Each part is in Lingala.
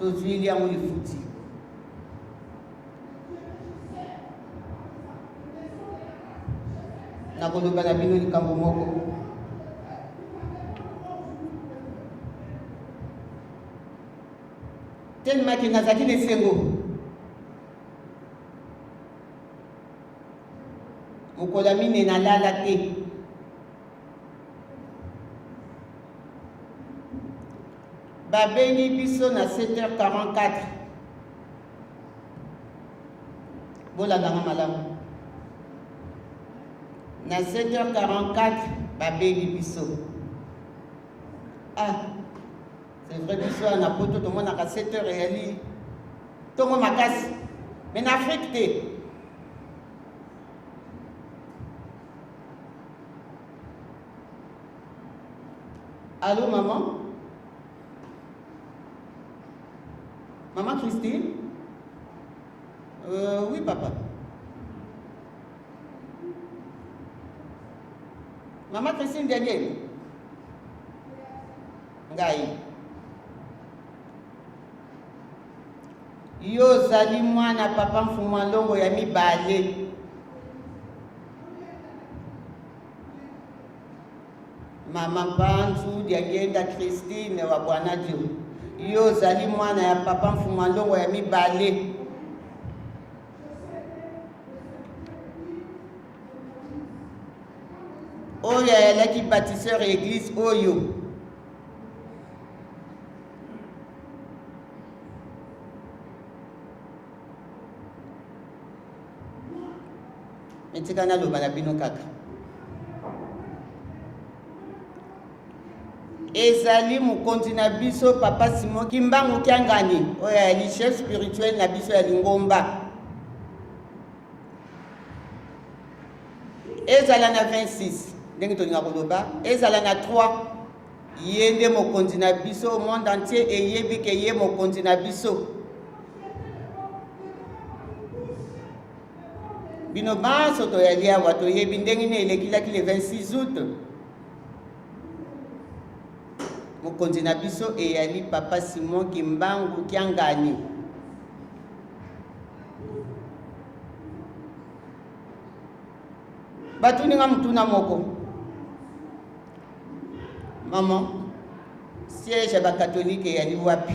Tozwili yango lifuti. Nakoloba na bino likambo moko. Tellement que nazalaki na esengo. Mokolo ya mine nalala te. Babengi biso na 7h44. Bolanda nga malamu. Na 7h44 babengi biso. Ah, c'est vrai biso awa na poto tomonaka 7h eyali ntongo makasi. Mais na Afrique te. Allô maman? Maman Christine? Euh, oui papa. Maman Christine Daniel? Ngai. Yo ozali mwana papa Mfumu Longo ya mibale. Mama Mpanzu Diangienda Christine wa Bwanadio, yo ozali mwana ya papa Mfuma Longo ya mibale. Oyo ayalaki bâtisseur ya eglise oyo. Mais tika naloba na bino kaka. Ezali mokonzi na biso Papa Simon Kimbangu Kiangani oyo ayali chef spirituel na biso ya lingomba. Ezala na 26 ndenge tolinga koloba, ezala na 3 ye nde mokonzi na biso, monde entier eyebi ke ye mokonzi na biso. Bino banso toyali awa toyebi ndenge nini elekilaki le 26 août. Mokonzi na biso eyali Papa Simon Kimbangu Kiangani. Batuni nga motuna moko. Maman, siège ya ba catholique eyali wapi?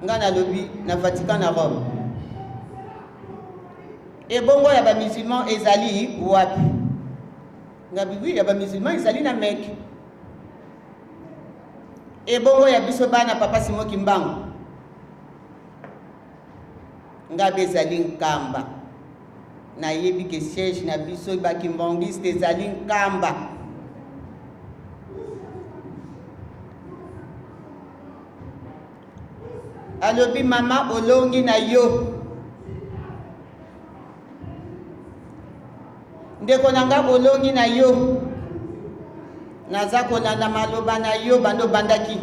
Nga nalobi na Vatican na Rome. Ebongo ya ba musulman ezali wapi? Nga bi oui, ya ba musulman ezali na Mecque. Ebongo ya biso bana Papa Simon Kimbangu? Nga bi ezali Nkamba. Nayebi ke siège na biso ba kimbanguiste ezali Nkamba. Alobi mama olongi na yo. Ndeko na nga olongi na yo. Naza kolanda maloba na yo banda obandaki.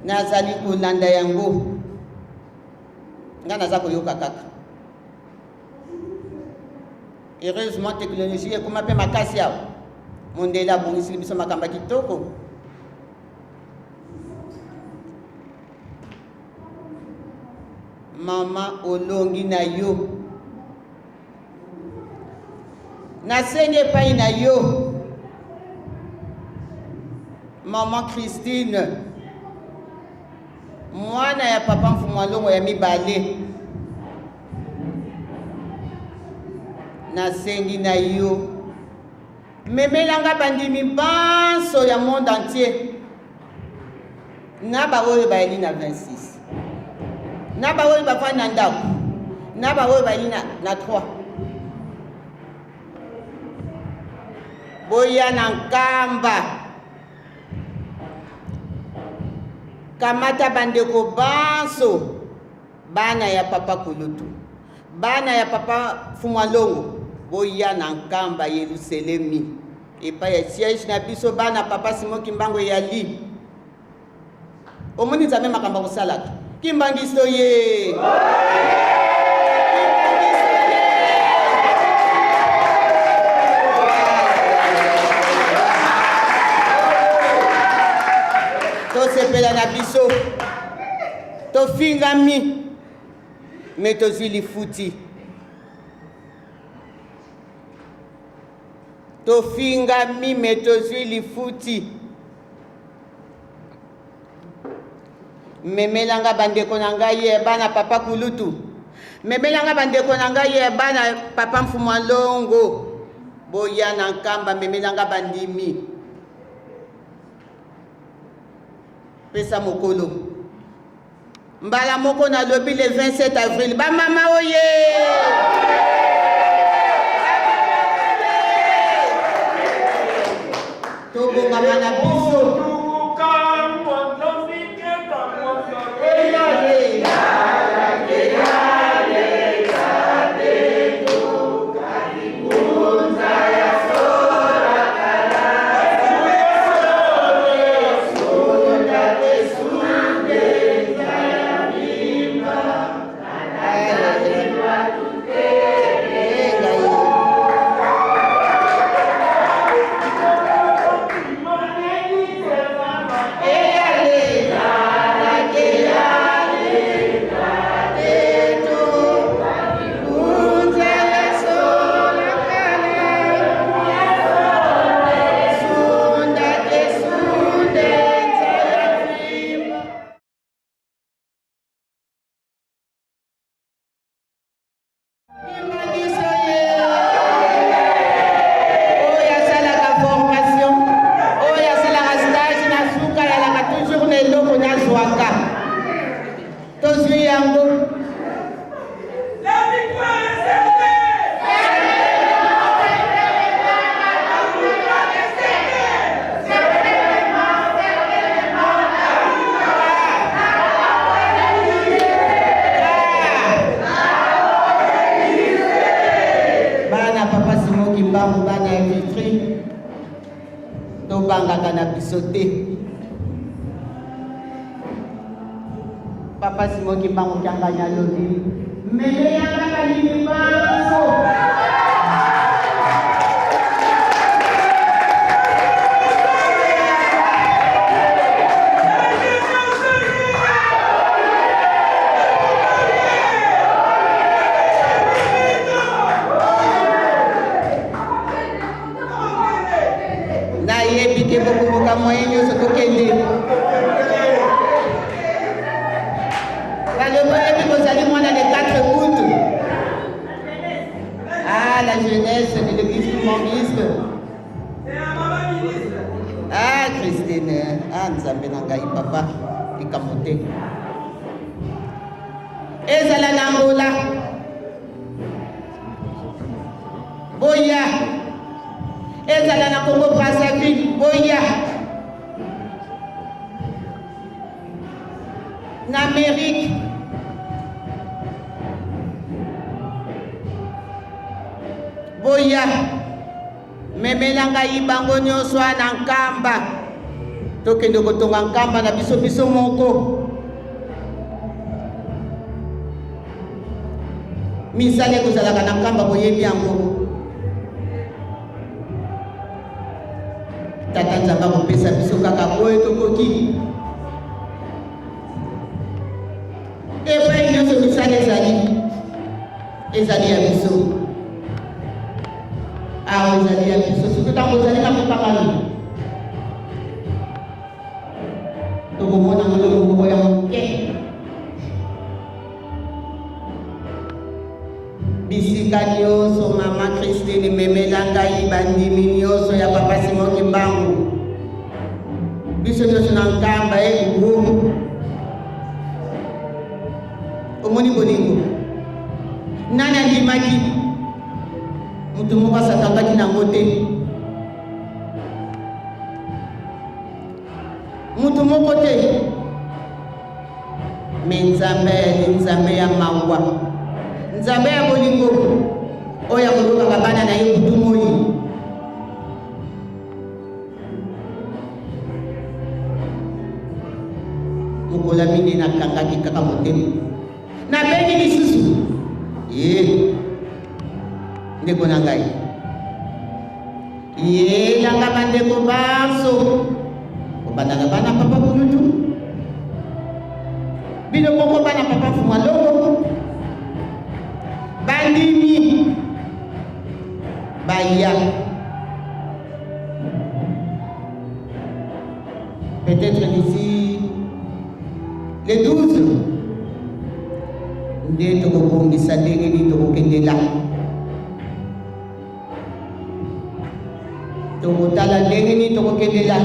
Nazali kolanda yango. Nga naza koyoka kaka. Heureusement technologie ekoma mpe makasi awa. Mondele abongisili biso makambo ya kitoko. Mama olongi na yo. Nasengi epai na yo Maman Christine, mwana ya papa Mfumu Alongo ya mibale, nasengi na yo memela nga bandimi banso ya monde entier na baoyo bayali na 26 na baoyo bafandi na ndako na baoyo bayali na, na 3 boya na nkamba kamata bandeko banso Bana ya papa kulutu, bana ya papa Fumwalongo, boya na Nkamba Yeluselemi epai ya siège na biso bana papa Simon Kimbangu eyali. Omoni Nzambe makambo akosalaka. Kimbangisto ye! Tosepela na biso. Tofingami me tozwi lifuti. Tofingami me tozwi lifuti. Memela nga bandeko na ngai ye bana papa kulutu. Memela nga bandeko na ngai ye bana papa mfumu longo. Boya na Nkamba, memela nga bandimi. Pesa mokolo. Mbala moko nalobi le 27 avril. Ba mama oye! Tobongama na biso. Oyo asalaka formation, oyo asalaka stage na suka yalaka toujours na eloko nazwaka. Tozwi yango. La victoire est certaine! La victoire est certaine! Bana papa Simon Kimbangu, bana ya Vitry, tobangaka na biso te. Papa Simon Kimbangu Kiangani alobi memeyaka balimi banso. Nayebi te bokokoka moyen nyonso tokende. Balobi oyebi kozali mwana le 4 août. Ah, la jeunesse de l'église kimbanguiste. Ah, Christine, ah, Nzambe na ngai papa, likambo te. Ezala na Angola. Boya. Ezala na Congo Brazzaville, boya. Na Amérique. Boya. Memela ngai bango nyonso na Nkamba. Tokende kotonga Nkamba na biso biso moko. Misala ekozalaka na Nkamba, boyebi yango. Tata Nzambe akopesa biso kaka oyo tokoki. Epai nyonso misala ezali, ezali ya biso. Awa ezali ya biso, soki ntango ozali na mokangano, tokomona ngo eloko moko ya moke. Bisika nyonso mama Christine memela ngai bandimi nyonso ya papa Simon Kimbangu, biso nyonso na Nkamba elubu. Omoni bolingo nani andimaki? Moto moko asatangaki nango te, moto moko te. Me Nzambe ayali Nzambe ya mawa, Nzambe ya bolingo oyo akolokaka bana na ye butu moi. Mokolo ya minei nakangaki kaka motema, nabengi lisusu ye ndeko na ngai, yelanga bandeko banso, kobanda na bana papa kulutu. Bino moko bana papa Mfumua Longo bandimi baya peut-être d'ici le 12 nde tokobongisa ndenge nini tokokendela tokotala ndenge nini tokokendela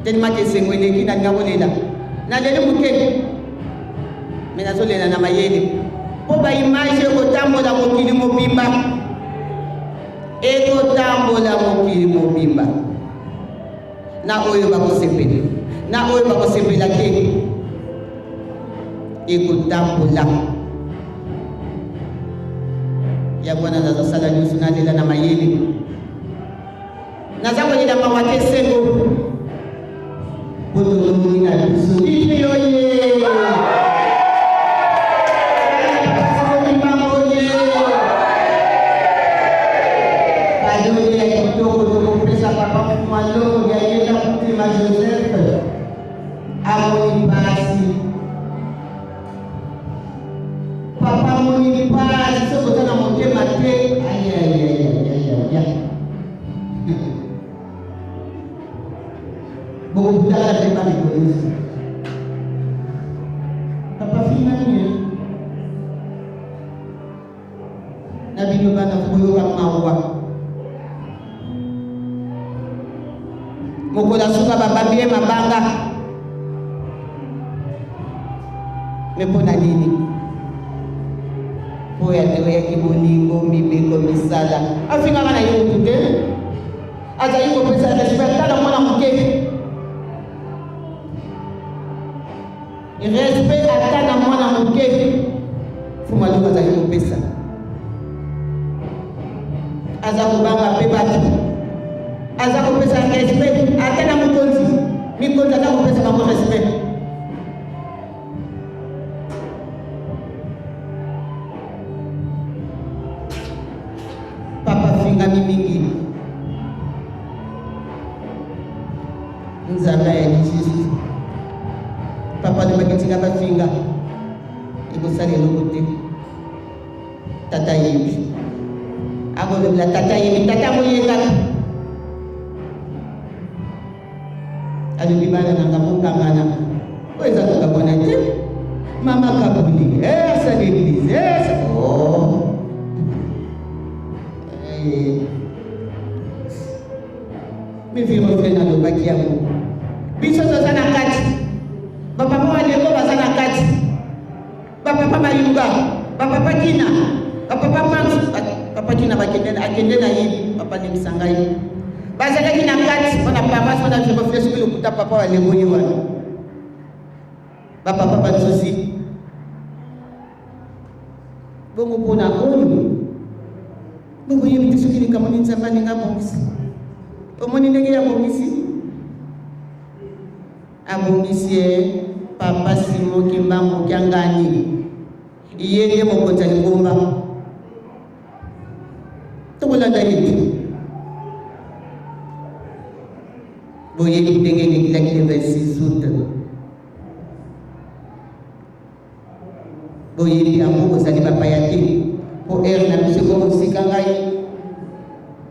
Tellement que esengo eleki nalinga kolela. Naleli moke me nazolela na mayele mpo baimage ekotambola mokili mobimba, ekotambola mokili mobimba na oyo bakosepela na oyo bakosepela te, ekotambola. Yango wana nazosala nyonso nalela na mayele. Naza kolela mawa te esengo po tolongi na biso biso yoye Kado ya kitoko tokopesa papa Malongo ya yenda Mutima Joseph amoni pasi papa amoni pasi soki oza na motema te ayayayayaya bokokutana te bandeko nyonso papa finga nini na bino bana koyoka mawa mokolo ya suka babambi ye mabanga me mpo na nini mpo ya toyaki bolingo mibeko misala afingaka na ye motu te azali kopesa respect tala mwana moke respect ata na mwana moke fumaluka azali kopesa aza kobanga mpe bato aza kopesa respect ata na mokonzi mikonzi aza kopesa bango respect papa afingami mingi nzambe ayaki juste papa alobaki tika bafinga ekosala eloko te tata yebi akolobela tata yebi tata akoyekaka alobi bana na nga bokangana oyo eza kokabwana te mama kabuli eh, asali eglise eh, oh. eh. Mivirofle nalobaki yango biso toza na kati bapapa baleko baza na kati bapapa bayuga bapapa kina bapapa pansu papa kina bakende akende na ye papa limbisa ngai bazalaki na kati mpo na paroisse wana virofle soki lokuta papa baleko ye wana bapapa banzuzi bongo mpo na oyo bokoyebi te soki likambo nini nzambe alingi abongisi omoni ndenge ya bongisi abongisi ye papa simo kimbangu kiangani ye nde mokonzi ya lingomba tokolanda ye te boyebi ndenge elekilaki le 26 août Boyebi yango, bozali bapaya te, mpo heure na biso ekomi mosika. Ngai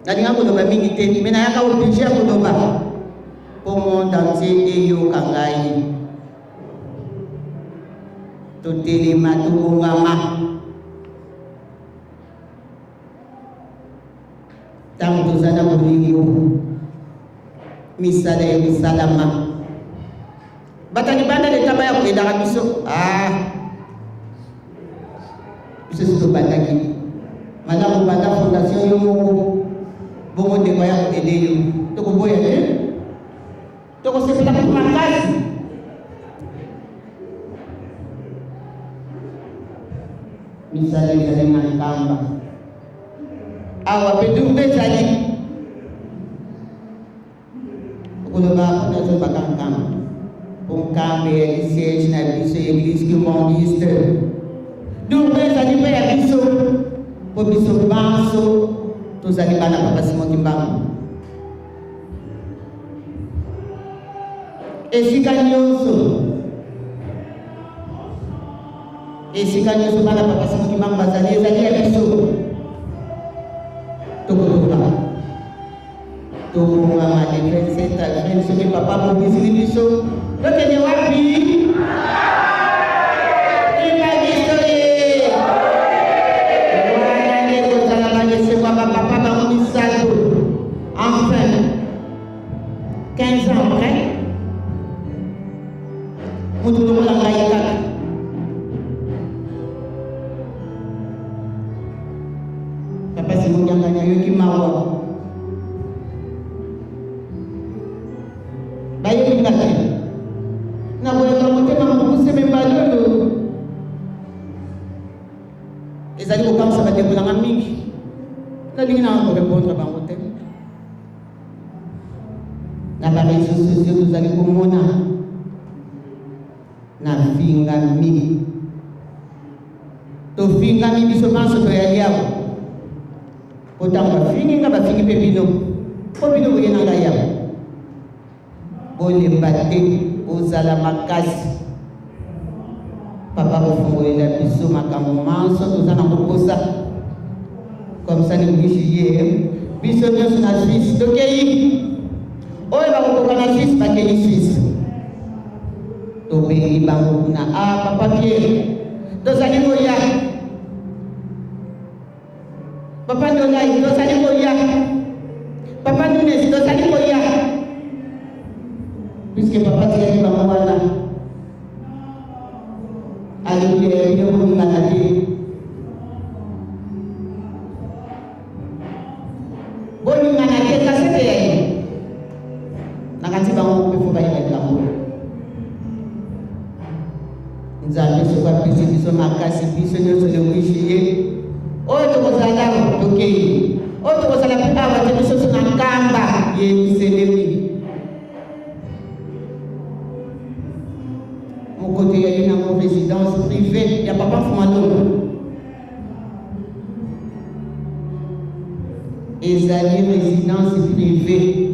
nalinga koloba mingi te, me nayaka oblige ya koloba mpo monde entier eyoka ngai. Totelema, tobongama. Ntango toza na bolingo, misala ekosalama. Bato ya libanda leta baya koyedaka biso. Ah. Biso si tobandaki. Malamu banda fondation yo moko. Bongo ndeko ya koede yo. Tokoboya te. Tokosepela kutu makasi. Misala ezali na nkamba. Awa mpe durbe ezali. Okoloba mpo nazobaka nkamba mpo nkamba eyali siège na biso ya eglise kimbanguiste durbe ezali mpe ya biso mpo biso banso tozali bana papa Simon Kimbangu. Esika nyonso, esika nyonso bana Papa Simon Kimbangu bazali, ezali ya biso. Tokotonga, tobongama le 27 avril soki papa abongisili biso, tokende wapi? Kimbanguiste ye! Wana nde kozala baesengo ya bapapa bango misato. Enfin, 15 ans après, moto lokola ngai kaka Papa Simon Kiangani ayoki mawa, bayebi nga te, nakoyaka motema mokuse me mbala oyo ezali kokamwisa bandeko na nga mingi, nalingi nanga korepondre bango te. Na ba réseaux sociaux tozali komona nafingami, tofingami biso banso toyali awa, po ntango bafingi nga, bafingi mpe bino, mpo bino boye na ngai awa. Bolemba te, bozala makasi. Papa kofungolela biso makambo manso toza na koposa comme ça le 8 juillet biso nyonso na Suisse tokei, oyo bakokoka na Suisse bakei Suisse, tobengi bango kuna. Ah, papa Pierre, tozali koya. Papa Ndolai, tozali koya. Papa Nunes, tozali koya, puisque papa tikaki bango wana, alobi bino bolingana te, bolingana te, kasete ya ye nakati bango mpe fo bayeba likambo. Nzambe soki apesi biso makasi, biso nyonso le 8 juillet oyo tokozala awa, tokei oyo tokozala mpe awa te, biso so na Nkamba Yerusalemi. Mokoto eyali nango résidence privée ya papa Mfumalongo, ezali résidence privée,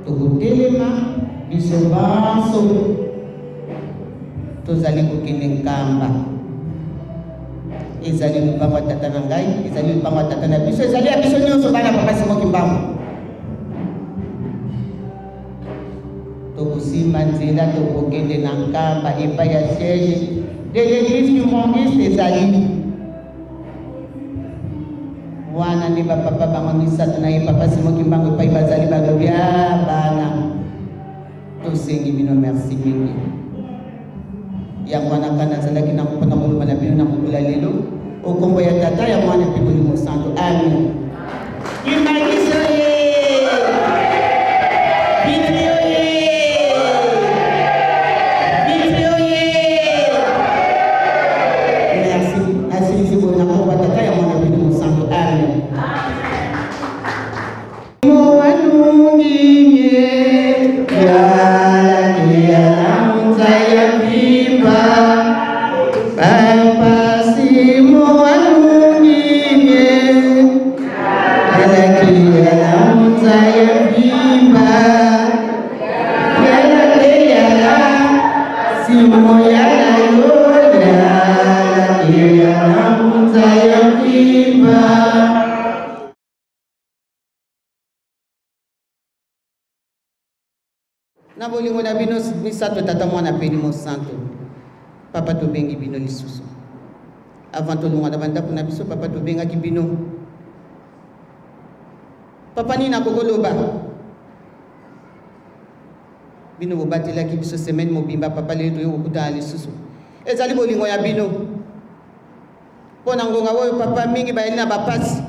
tokotelema biso banso tozali kokende Nkamba. Ezali lopango ya tata na ngai, ezali lopango ya tata na biso, ezali ya biso nyonso bana papa Simon Kimbangu. Tokosimba nzela, tokokende na Nkamba epai ya siège de l'église kimbanguiste ezali wana. Nde bapapa bango misato na ye papa Simon Kimbangu epai bazali, balobi: a bana, tosengi bino merci mingi. Yango wana kaka nazalaki na mpona koloba na bino na mokolo ya lelo, okombo ya Tata, ya Mwana mpe Molimo Santo, amen. Kimbanguiste ye! Vitrio ye! Vitrio ye! Merci. Nasilisi boye na kombo ya Tata, ya Mwana mpe Molimo Santo, amen. Na bolingo na bino misato, Tata, Mwana mpe Elimo Santo, papa, tobengi bino lisusu. Avant tolongwa na bandako na biso, papa, tobengaki bino. Papa, nini nakokoloba? Bino bobatelaki biso semaine mobimba, papa. Lelo toyei kokutana lisusu, ezali bolingo ya bino mpo na ngonga oyo. Papa, mingi bayali na bapasi,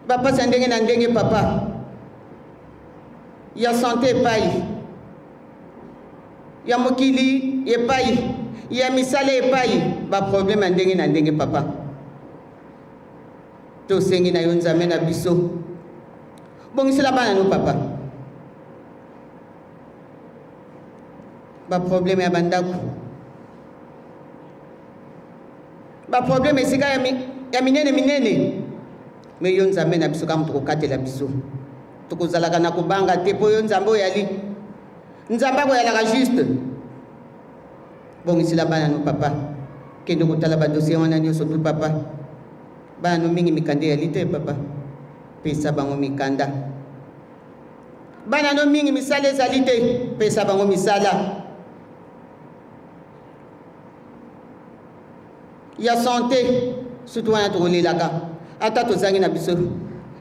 bapasi ya ndenge na ndenge, papa, ya santé epai ya mokili, epai ya misala, epai baproblème ya ndenge na ndenge. Papa, tosengi na yo, Nzambe na biso, bongisela bana no, papa, baproblème ya bandako, baproblème esika ya, mi, ya minene minene. Me yo, Nzambe na biso, kaka tokokatela biso, tokozalaka na kobanga te, mpo yo, Nzambe oyo ali Nzambe akoyalaka juste. Bongisela bana no papa. Kende kotala ba dossier wana nyonso tu papa. Bana no mingi mikanda eyali te papa. Pesa bango mikanda. Bana no mingi misala ezali te. Pesa bango misala. Ya sante surtout wana tokolelaka ata tozangi na biso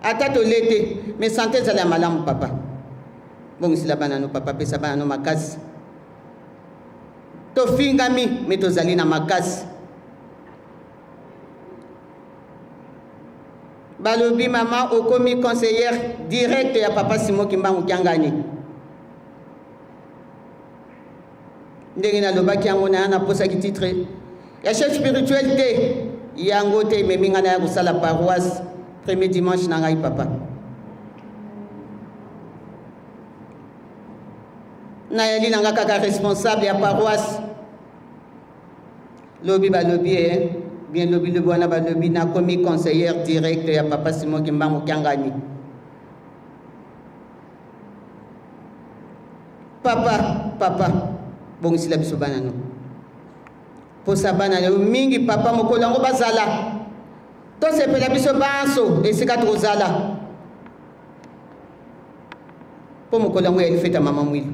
ata tole te mais sante ezala ya malamu papa. Bongisela bana no papa, pesa bana no makasi. Tofingami me tozali na makasi. Balobi mama okomi conseillère directe ya papa Simon Kimbangu Kiangani. Ndenge nalobaki yango na naposaki titre ya chef spirituel te, yango te ememi ngai naya kosala paroisse premier dimanche na ngai papa. Nayali na nga kaka responsable ya paroisse. Lobi balobi eh, bien lobi lobi wana balobi nakomi conseillère directe ya papa Simon Kimbangu Kiangani. Papa, papa, bongisela biso bana no. Posa bana yo mingi papa, mokolo yango bazala. Tosepela biso banso esika tokozala. Mpo mokolo yango eyali fete ya mama Mwilu.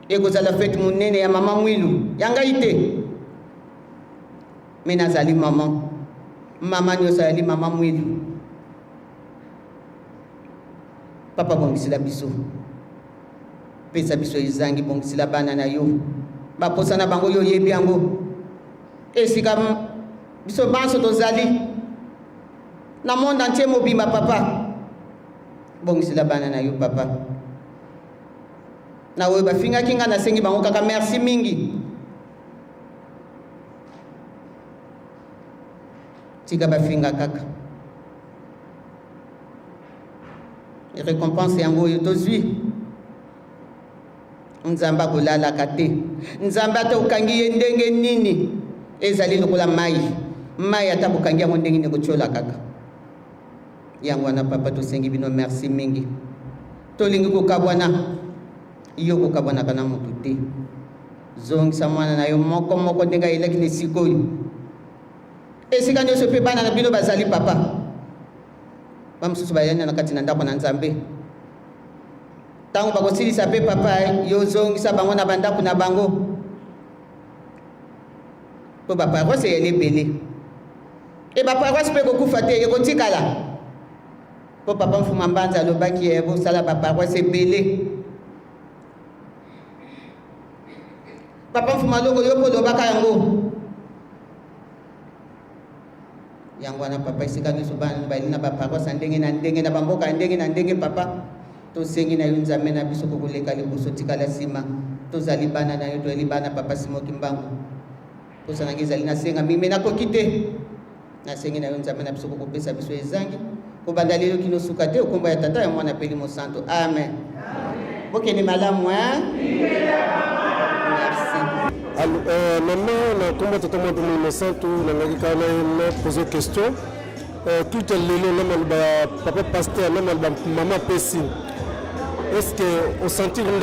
Ekozala fete monene ya mama Mwilu, ya ngai te. Me nazali mama. Mama nyonso ayali mama Mwilu. Papa bongisela biso. Pesa biso ezangi, bongisela bana na yo. Baposa na bango yo oyebi yango. Esika biso banso tozali na monde entier mobimba papa. Bongisela bana na yo papa. Na oyo bafingaki nga nasengi bango kaka merci mingi. Tika bafinga kaka. Récompense yango oyo tozwi. Nzambe akolalaka te. Nzambe ata okangi ye ndenge nini, ezali lokola mai. Mai ata bokangi yango ndenge nini ekotiola kaka. Yango wana papa tosengi bino merci mingi. Tolingi kokabwana, yo kokabwanaka na motu te. Zongisa mwana na yo moko moko ndenge ayelaki na esika oyo. Esika nyonso mpe bana na bino bazali papa. Bamosusu bayani na kati na ndako na Nzambe. Ntango bakosilisa mpe papa, yo zongisa bango na bandako na bango. Mpo baparoise eyali ebele. E baparoise mpe ekokufa te, ekotikala. Mpo papa Mfuma Mbanza alobaki eh, bosala baparoise ebele. Papa Mfuma Longo, yo mpo olobaka yango. Yango wana papa, esika nyonso bana bayali na baparoise ya ndenge na ndenge na bamboka ya ndenge na ndenge papa, tosengi na yo Nzambe na biso kokoleka liboso tikala nsima. Tozali bana na yo, toyali bana papa Simon Kimbangu. Posa na ngai ezali nasenga mingi me nakoki te. Nasengi na yo Nzambe na biso kokopesa biso ezangi kobanda lelo kino suka te, okombo ya Tata ya Mwana pe Elimo Santo. Amen. Bokende malamu hein? Merci. Euh, mama na nkombo tata mwana mpe molimo santu nangaki kaka na pose question euh, culte lelo na maloba ya papa pasteur na maloba mama apesi est ce que osentir?